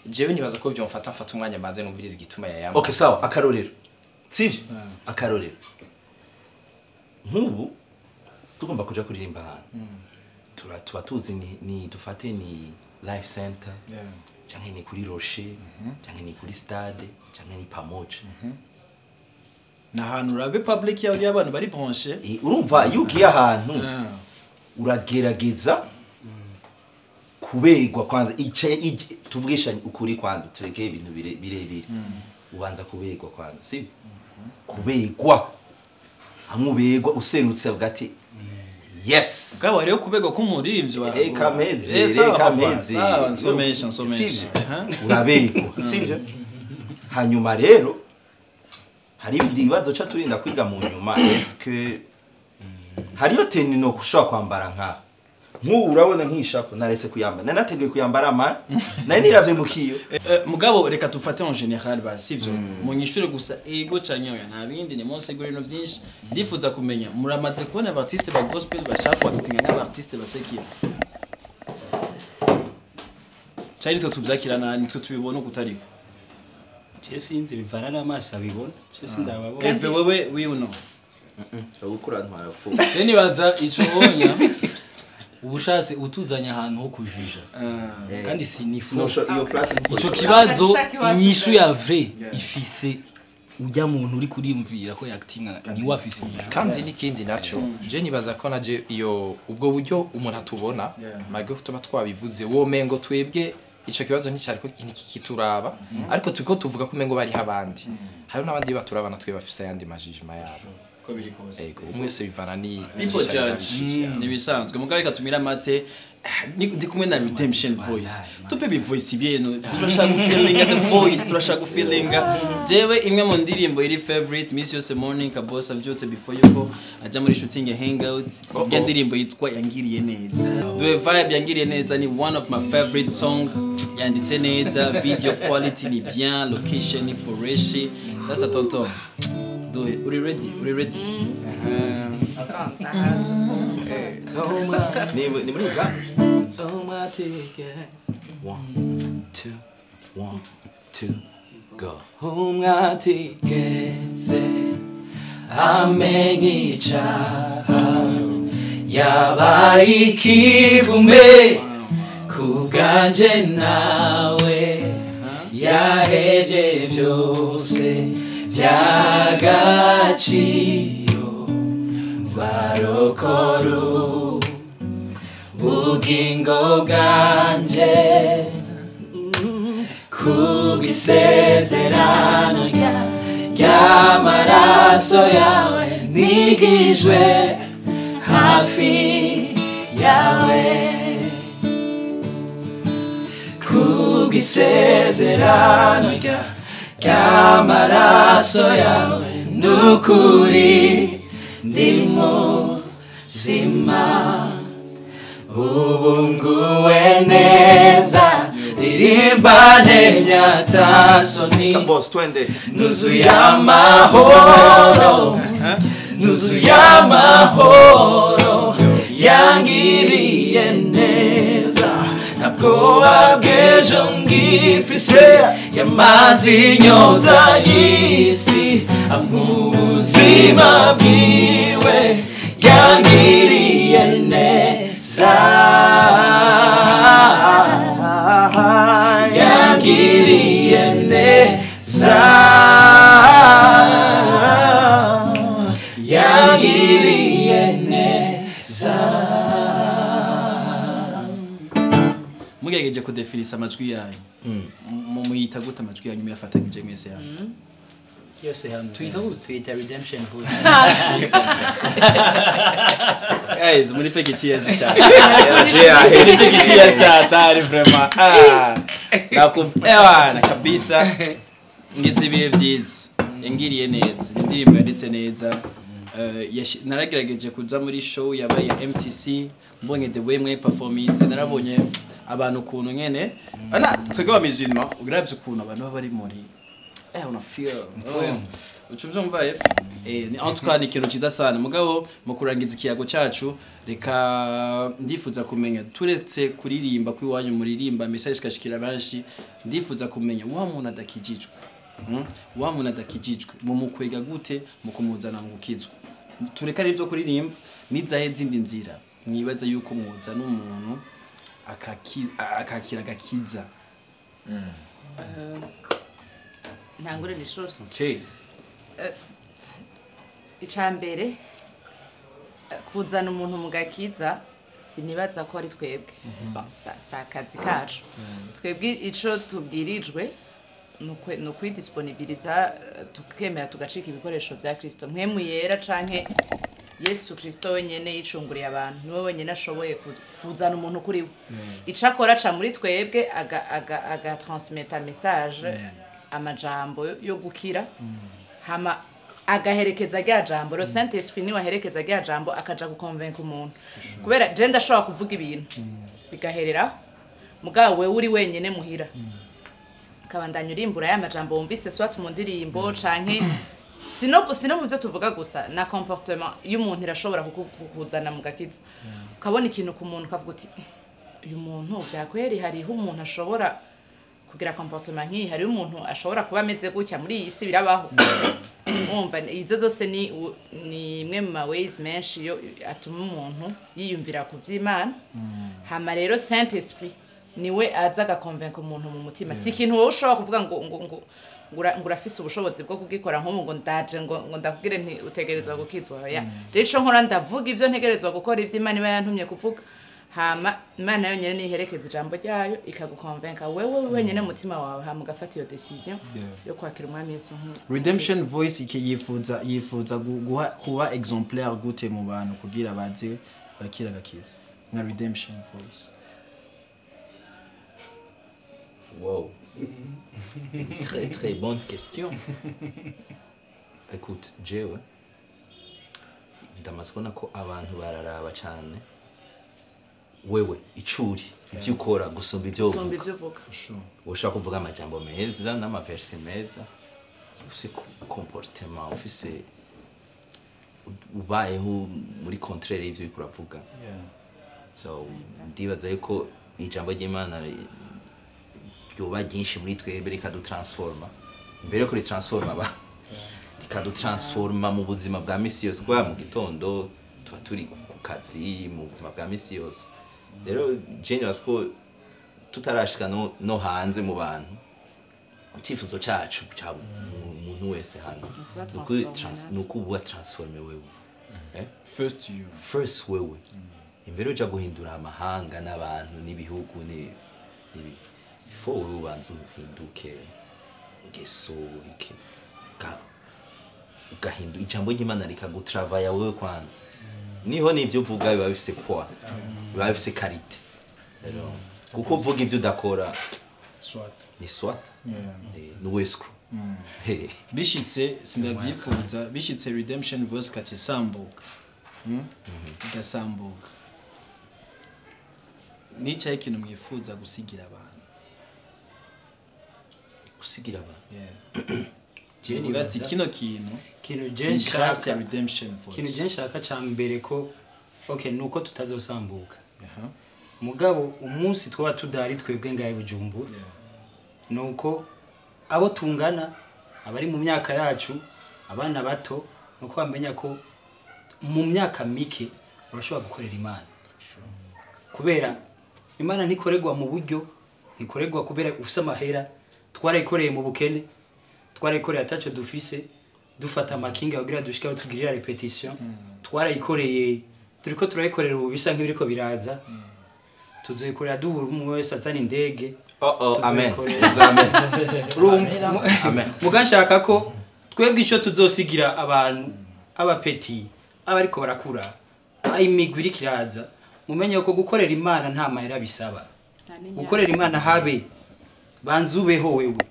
[SPEAKER 6] Jewe nibaza ko vyomfata mfata umwanya maze numviriza igituma yayambara.
[SPEAKER 2] Okay sawa akarorero sivyo akarorero nk'ubu tugomba kuja kuririmba ahantu tuba tuzi ni dufate ni Life Center canke ni kuri Rocher canke ni kuri stade canke ni Pamoja.
[SPEAKER 3] Na hantu urabe public yawe y'abantu bari branché.
[SPEAKER 2] Urumva iyo ugiye ahantu uragerageza kubegwa kwanza tuvugisha ukuri kwanza tureke ibintu birebire. Ubanza kubegwa kwanza si kubegwa amubegwa userutse avuga ati yes.
[SPEAKER 3] Bwabo rero kubegwa kumuririmbyi wa
[SPEAKER 2] reka meze reka meze
[SPEAKER 3] nsomesha nsomesha
[SPEAKER 2] urabegwa sivyo. Hanyuma rero hari ibindi bibazo ca turinda kwiga mu nyuma est-ce hariyo teni no kushobora kwambara nka nk'ubu urabona nk'ishapo naretse kuyambara nanateguye kuyambara ma nari niravye mu kiyo.
[SPEAKER 3] Mugabo reka tufate en général ba sivyo munyishure gusa ego canke oya nta bindi ni monse gurino byinshi ndifuza kumenya muramaze kubona artiste ba gospel bashaka kwakitinga n'abartiste basekiye cyane nitwe tuvyakirana nitwe tubibona kutariko.
[SPEAKER 4] Je sinzi bivana n'amaso abibona je sindababona.
[SPEAKER 3] Eve wewe oui ou non?
[SPEAKER 2] Uragukura ntwara fu.
[SPEAKER 4] Je nibaza ico bonya ubushatse utuzanya ahantu ho kujija kandi si nifu ico kibazo inyishu ya vrai ifise ujya muntu uri kuriyumvira ko yaktinga ni wafise inyishu.
[SPEAKER 6] Kandi n'ikindi naco je nibaza ko naje iyo ubwo buryo umuntu atubona malgré ko tuba twabivuze wo mengo twebwe ico kibazo nticyariko kituraba ariko turiko tuvuga ko mengo bari habandi hari n'abandi baturabana twe bafise ayandi majijima yabo
[SPEAKER 3] ko biri kose.
[SPEAKER 6] Ego umwe wese bivana ni
[SPEAKER 3] people judge nibisanzwe mugabo reka tumira mate ndi kumwe na Redemption Voice tupe bi voice byenu turashaka feeling the voice turashaka feeling jewe imwe mu ndirimbo iri favorite miss yose morning kabosa byose before yuko aja muri shooting ya hangout ya ndirimbo yitwa yangiriye neza the vibe yangiriye neza ni one of my favorite song yanditse neza video quality ni bien location ni fresh. Sasa tonton do it. Uri ready? Uri ready?
[SPEAKER 2] Ni muri ga?
[SPEAKER 4] Oh my tickets. 1 2 1 2 go. Umwatigeze amenyica yabaye ikivume kubwanje nawe yahevye byose by'agaciro barokoro bugingo bwanje kubisezerano ry'amaraso yawe nigijwe hafi yawe kubisezerano ry'amaraso yawe nukuri ndi muzima ubu nguwe neza ndirimbane myatasoni nuzuye amahoro nuzuye amahoro yangiriye neza ntabwoba bw'ejo ngifise yamaze inyota y'isi amubuzima bwiwe yangiriye neza yangiriye neza yangiriye neza.
[SPEAKER 3] Mugerageje kudefinisa amajwi yanyu muyita gute amajwi yanyu muyafatanyije mwese yanyu
[SPEAKER 1] yose hamwe
[SPEAKER 4] tuyita gute?
[SPEAKER 1] Tuyita Redemption Voice.
[SPEAKER 3] Guys muri peke cheers cyane muri peke cheers cyane vraiment nakumva kabisa ngize ibihe byiza yangiriye neza indirimbo yanditse neza. Naragerageje kuza muri show yabaye MTC mbonye the way mwe performance narabonye abantu ukuntu nyene ana twebwe abamizima uravye ukuntu abantu baba bari muri una feel ucuvyumva ni en tout cas ni ikintu ciza sana mugabo mu kurangiza ikiyago cacu reka ndifuza kumenya turetse kuririmba kwiwanyu muririmba message kashikira benshi ndifuza kumenya wa muntu adakijijwe wa muntu adakijijwe mu mukwega gute mu kumuzana ngo ukizwe tureka ari byo kuririmba nizahe zindi nzira mwibaza yuko muzana umuntu akakira gakiza.
[SPEAKER 5] Ntangure nishuri.
[SPEAKER 3] Okay.
[SPEAKER 5] Icambere kuzana umuntu mu gakiza sinibaza ko ari twebwe sa akazi kacu. Twebwe ico tubwirijwe ni ukwidisponibiliza, tukemera tugacika ibikoresho bya Kristo. Mpwemu yera canke Yesu Kristo wenyene yicunguriye abantu, niwe wenyene ashoboye kuzana umuntu kuri we. Ico akora aca muri twebwe aga transmetta message, amajambo yo gukira, hama agaherekeza rya jambo. Le Saint Esprit niwe aherekeza rya jambo, akaja gukonvenka umuntu. Kubera je ndashobora kuvuga ibintu bigaherera, mugabo wewe uri wenyene muhira ukabandanya urimbura ya majambo wumvise, soit mu ndirimbo canke sino mu byo tuvuga gusa. Na comportement y'umuntu irashobora kukuzana mu gakiza. Ukabona ikintu ku muntu ukavuga uti uyu muntu vyakweri, hariho umuntu ashobora kugira comportement nk'iyi, hariho umuntu ashobora kuba ameze gutya muri iyi si, birabaho. Umva, izo zose ni imwe mu ma ways menshi yo atuma umuntu yiyumvira ku vy'Imana. Hama rero Saint Esprit niwe aza agakonvenka umuntu mu mutima. Si ikintu wowe ushobora kuvuga ngo ngo ngo ngo urafise ubushobozi bwo kugikora, nk'ubu ngo ndaje ngo ndakubwire nti utegerezwa gukizwa. Oya, jewe ico nkora ndavuga ivyo ntegerezwa gukora, ivyo Imana iba yantumye kuvuga. Hama Imana yonyene niherekeza ijambo ryayo ikagukonvenka wewe wenyene mutima wawe, hama ugafata iyo decision yo kwakira Umwami Yesu.
[SPEAKER 3] Redemption Voice yifuza kuba exemplaire gute mu bantu kugira baze bakira gakiza nka Redemption Voice?
[SPEAKER 2] Wow. Très très bonne question. Écoute, jewe ndamaze kubona ko abantu bararaba cyane wewe icuri ivyo ukora gusumba ivyo uvuga. Ushaka kuvuga amajambo meza n'amaverse meza, ufise comportement, ufise ubayeho muri contraire y'ivyo uriko uravuga. So ndibaza yuko ijambo ry'Imana ryoba ryinshi muri twebwe rikadutransforma. Mbere yo kuritransforma abantu, rikadutransforma mu buzima bwa misi yose. Kwa mu gitondo tuba turi ku kazi, mu buzima bwa misi yose. Rero je nibaza ko tutarashika no hanze mu bantu, icyifuzo cacu ca umuntu wese hano ni ukuba transforme wewe.
[SPEAKER 3] First you,
[SPEAKER 2] first wewe. Imbere uja guhindura amahanga n'abantu n'ibihugu ni ifo wewe ubanza uhinduke ngeso iki ugahindu ijambo ry'Imana rikagutravaya wewe kwanza. Niho nivyo uvuga biba bifise poids, biba bifise qualité. Rero kuko uvuga ivyo udakora
[SPEAKER 3] soit
[SPEAKER 2] ni soit ni wescro.
[SPEAKER 3] Bishitse sindavyifuza, bishitse Redemption Voice katisambuka. Igasambuka. Nicaye ikintu mwifuza gusigira abantu.
[SPEAKER 2] Gusigira abantu.
[SPEAKER 3] Ugati kino kintu
[SPEAKER 1] je
[SPEAKER 3] nshaka Redemption Voice.
[SPEAKER 1] Kintu je nshaka ca mbere ko okay nuko tutazosambuka. Mugabo umunsi twaba tudari twebwe ngaye Bujumbura. Nuko abo tungana abari mu myaka yacu, abana bato, nuko bamenya ko mu myaka mike urashobora gukorera Imana. Kubera Imana ntikoregwa mu buryo, ntikoregwa kubera ufise amahera. Twarayikoreye mu bukene, twarayikoreye ataco dufise, dufata amakinga kugira dushike aho tugirira repetition. Twarayikoreye, turiko turayikorera ubu bisa nk'ibiriko biraza. Tuzoyikorera duhura umwe wese azana indege.
[SPEAKER 2] Amen. Amen. Amen.
[SPEAKER 1] Mugashaka ko twebwe ico tuzosigira abantu abapeti abariko barakura, imigwi iriko iraza, mumenye ko gukorera Imana nta mahera bisaba. Gukorera Imana habe banzubeho wewe.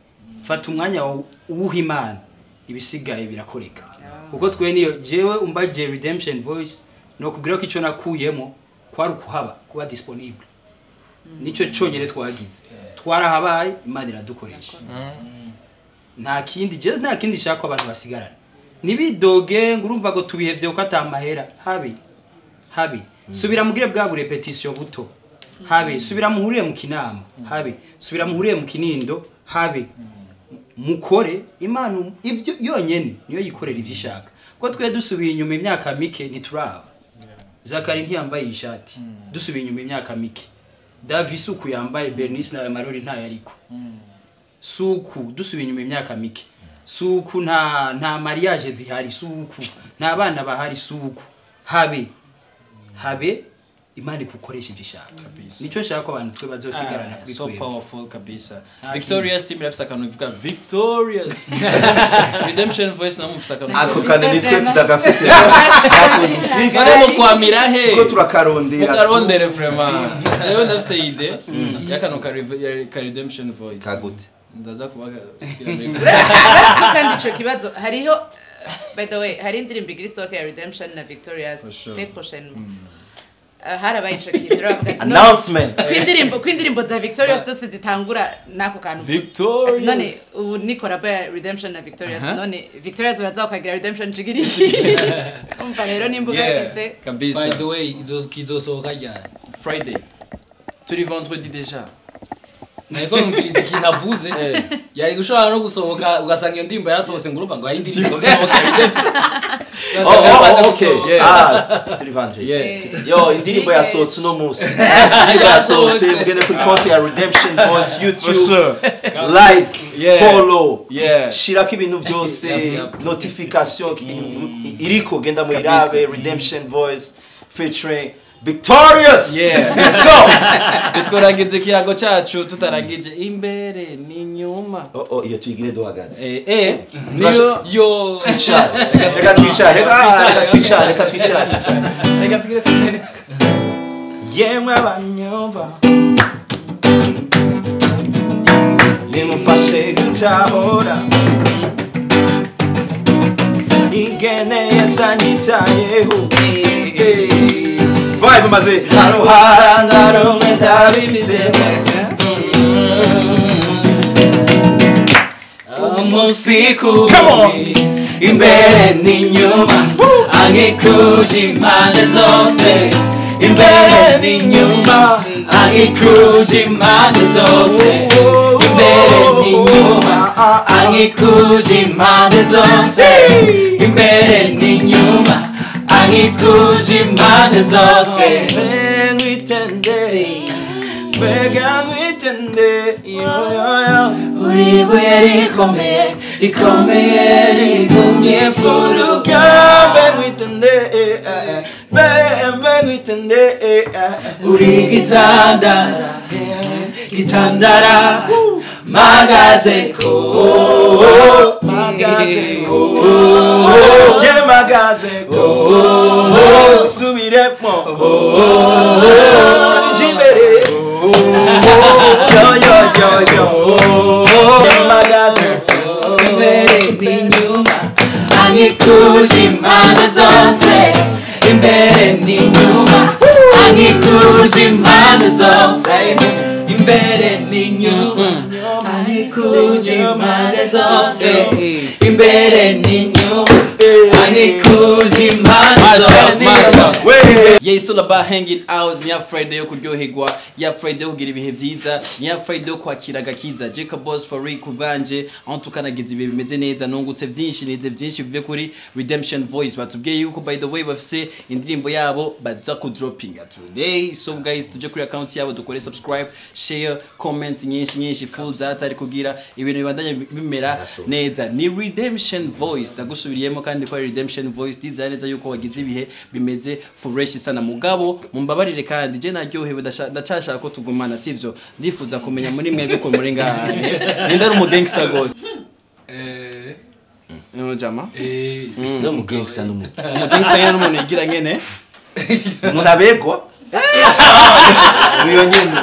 [SPEAKER 1] Fata umwanya uwuha Imana, ibisigaye birakoreka. Kuko twe niyo jewe umbaje Redemption Voice no kubwira ko ico nakuyemo kwari ukuhaba, kuba disponible. Nico cyonyine twagize. Twarahabaye, Imana iradukoresha. Nta kindi, je nta kindi shaka abantu basigarana. Nibidoge ngo urumva ngo tubihevye uko atamahera. Habe. Habe. Subira mugire bwa bu repetition buto. Habe, subira muhurire mu Kinama. Habe, subira muhurire mu Kinindo. Habe. Mukore Imana ibyo yonyene niyo yikorera ivyishaka. Ko twe dusubiye inyuma imyaka mike ntituraba. Zakari ntiyambaye ishati. Dusubiye inyuma imyaka mike. Davis uku yambaye, Bernice na Marori nta yariko. Suku dusubiye inyuma imyaka mike. Suku nta mariage zihari, suku nta bana bahari, suku habe Imana ikukoresha ivyo ishaka. Nico nshaka ko abantu twe bazosigarana kuri
[SPEAKER 3] So
[SPEAKER 1] twebwe.
[SPEAKER 3] powerful kabisa. Victorious team irafise akantu ivuga Victorious. Redemption Voice namwe mufise akantu.
[SPEAKER 2] Ako kane nitwe tudagafise.
[SPEAKER 3] None mukwamira he?
[SPEAKER 2] Tuko turakarondera.
[SPEAKER 3] Mukarondere vraiment. Jewe ndafise idée y'akantu ka Redemption Voice.
[SPEAKER 2] Kagute.
[SPEAKER 3] Ndaza kubaga.
[SPEAKER 5] Uretse ko kandi ico kibazo hariho, by the way, hari indirimbo igira isohoka ya Redemption na Victorious
[SPEAKER 3] For sure.
[SPEAKER 5] très prochainement. Harabaye ico kintu rero bavuga ati, none
[SPEAKER 2] Announcement.
[SPEAKER 5] kw'indirimbo za Victorious zose zitangura n'ako kantu uvuze.
[SPEAKER 3] Victorious.
[SPEAKER 5] Ati, none ubu ni collabo ya Redemption na Victorious, none Victorious baraza bakagira Redemption jigiri. Umva rero nimba ugafise
[SPEAKER 3] Kabisa.
[SPEAKER 4] By the way, izosohoka ryari?
[SPEAKER 3] Friday. Turi vendredi déjà.
[SPEAKER 4] Nariko numviriza ikintu avuze, yari gushobora no gusohoka ugasanga iyo ndirimbo yarasohotse, ngo urumva ngo hari indirimbo isohoka ya Redemption.
[SPEAKER 2] Oh, okay.
[SPEAKER 3] Yeah.
[SPEAKER 2] Ah, turi vendredi.
[SPEAKER 3] Yeah.
[SPEAKER 2] Yo, indirimbo yasohotse uno munsi. Indirimbo yasohotse, mugende kuri konti ya Redemption Voice YouTube. Like,
[SPEAKER 3] Yeah.
[SPEAKER 2] follow.
[SPEAKER 3] Yeah.
[SPEAKER 2] Shirako ibintu byose,
[SPEAKER 4] Yep.
[SPEAKER 2] notification iriko, genda muyirabe Redemption Voice featuring Victorious.
[SPEAKER 3] Yeah.
[SPEAKER 2] Let's go.
[SPEAKER 3] Twarangize ikirango cyacu tutarangije imbere n'inyuma.
[SPEAKER 2] Oh, iyo tuyigire duhagaze.
[SPEAKER 3] Niyo
[SPEAKER 4] Yo.
[SPEAKER 2] Twicare. Reka twicare. Reka twicare. Reka twicare.
[SPEAKER 1] Reka tugire session.
[SPEAKER 2] Yemwe abanyumva, nimufashe gutahura ingene Yesu anyitayeho. Vibe maze aruhara ndarumwe ndabifisemo.
[SPEAKER 3] Umunsi ku
[SPEAKER 2] Come on.
[SPEAKER 3] imbere n'inyuma angikuje impande zose, imbere n'inyuma angikuje impande zose, imbere n'inyuma angikuje impande zose, imbere n'inyuma angikuje impande zose.
[SPEAKER 2] Ngwitende, mbega ngwitende, yo yo yo.
[SPEAKER 3] Uri ibuye rikomeye rikomeye rigumye imfuruka.
[SPEAKER 2] Mbe ngwitende, mbe ngwitende.
[SPEAKER 3] Uri gitandara gitandara mpagazeko,
[SPEAKER 2] Magazeko, je magazeko, subiremo, jimbere, yo yo yo yo, je magazeko.
[SPEAKER 3] Imbere n'inyuma angikuje impande zose, imbere n'inyuma angikuje impande zose, imbere n'inyuma angikuje impande zose, imbere n'inyuma angikuje impande zose. Yeah, it's all about hanging out. Ni ya Friday yo kuryoherwa, ya Friday yo kugira ibihe vyiza, ni ya Friday yo kwakira agakiza. Jacob Boss for ku bwanje, aho tukanagiza ibihe bimeze neza, nungutse byinshi, nize byinshi bivuye kuri Redemption Voice. Batubwiye yuko by the way bafise indirimbo yabo baza ku dropping today. So guys, tuje kuri account yabo dukore subscribe, share, comment nyinshi nyinshi full zatari kugira ibintu bibandanye bimera neza. Ni Redemption Voice, ndagusubiriyemo kandi ko ari Redemption Voice. Ndizera neza yuko wagize ibihe bimeze fresh sana. Mugabo mumbabarire kandi je naryohewe, ndacashaka ko tugumana, sivyo? Ndifuza kumenya muri mwebwe ko muri ngaha ninde ari umu gangster gose. Jama
[SPEAKER 2] No mu gangster no mu.
[SPEAKER 3] Umu gangster nyene n'umuntu yigira nyene.
[SPEAKER 2] Umuntu abegwa. Niyo nyene.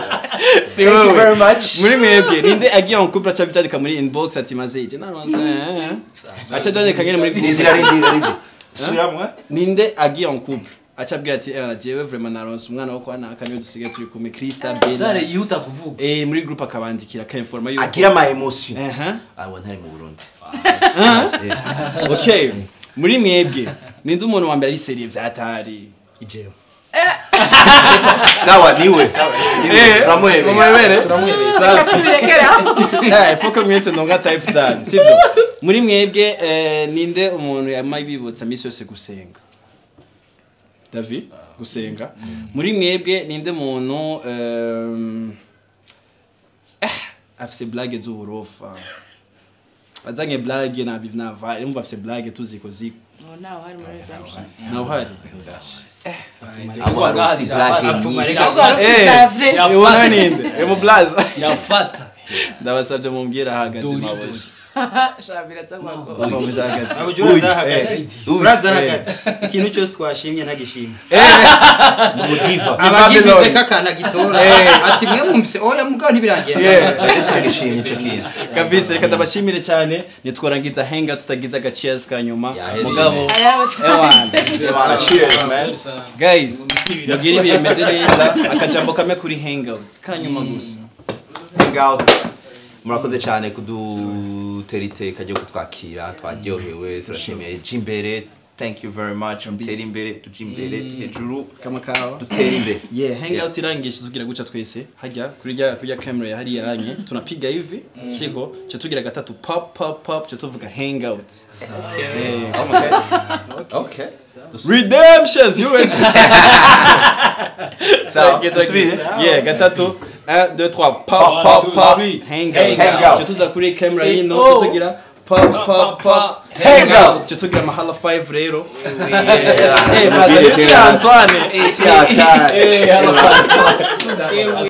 [SPEAKER 2] Thank you very much.
[SPEAKER 3] Muri mwebwe ninde agiye en couple aca bitandika muri inbox ati maze je naronse aca byandika nyene muri groupe?
[SPEAKER 2] Rindira, rindira, rindira. Subiramwo.
[SPEAKER 3] Ninde agiye en couple aca abwira ati jewe vraiment naronse umwana wo kwa naka, niwe dusigaye turi kumwe, Krista
[SPEAKER 4] Zare
[SPEAKER 3] Bena
[SPEAKER 4] yihuta kuvuga.
[SPEAKER 3] Muri groupe akabandikira akainforma yuko
[SPEAKER 2] Agira ama emotion. Abo ntari mu Burundi.
[SPEAKER 3] Okay, muri mwebwe ninde umuntu wa mbere ari sérieux vyatari?
[SPEAKER 1] Ijewe.
[SPEAKER 2] Sawa niwe. Niwe turamuhebeye.
[SPEAKER 3] Mumuhebere?
[SPEAKER 6] Turamuhebeye.
[SPEAKER 3] Safi.
[SPEAKER 5] Tubirekeraho.
[SPEAKER 3] Faut que mwese ndonga type zanyu, sivyo? Muri mwebwe ninde umuntu yama bibutsa misi yose gusenga? David, gusenga. Muri mwebwe ninde muntu afise blague z'uburofa? Azanye blague na bivnava, umva afise blague tuziko ziko.
[SPEAKER 5] Nawe hari muri redemption.
[SPEAKER 3] Nawe hari.
[SPEAKER 2] Abo ari blague nyinshi.
[SPEAKER 3] Ubona ninde? Emo blaza.
[SPEAKER 4] Zirafata.
[SPEAKER 3] Ndabasabye mumbwira hagati maboje.
[SPEAKER 5] Shabira tsangwako.
[SPEAKER 3] Maboje hagati.
[SPEAKER 1] Uraza hagati. Ikintu cyose twashimye ntagishimye.
[SPEAKER 2] Mudiva.
[SPEAKER 1] Abagifise kakana gitora. Ati mwe mumvise oya mugabo ntibiragenda.
[SPEAKER 2] Ese ico kizi.
[SPEAKER 3] Kabisa reka ndabashimire cyane nitwarangiza hangout tutagiza aga cheers kanyuma. Mugabo. Ewana cheers man. Guys, mugire ibihe bimeze neza akajambo kamwe kuri hangout kanyuma gusa.
[SPEAKER 2] Hangout. Murakoze cyane kudutera iteka ryo kutwakira twaryohewe turashimiye Jimbere thank you very much mutera imbere tujya imbere hejuru
[SPEAKER 3] kama kawa
[SPEAKER 2] dutera imbere.
[SPEAKER 3] Yeah, hangout irangisha tugira guca twese hajya kuri ya camera hari yaranye tunapiga hivi siko cyo tugira gatatu pop pop pop cyo tuvuga hangout.
[SPEAKER 2] Okay.
[SPEAKER 3] Redemptions you ready? So, yeah, gatatu 1 2 3 pop pop pop hangout. Cyo tuza kuri camera yino cyo tugira pop pop pop hangout. Cyo tugira mahala 5 rero. Eh, brother, Antoine.
[SPEAKER 2] Eh, hala 5.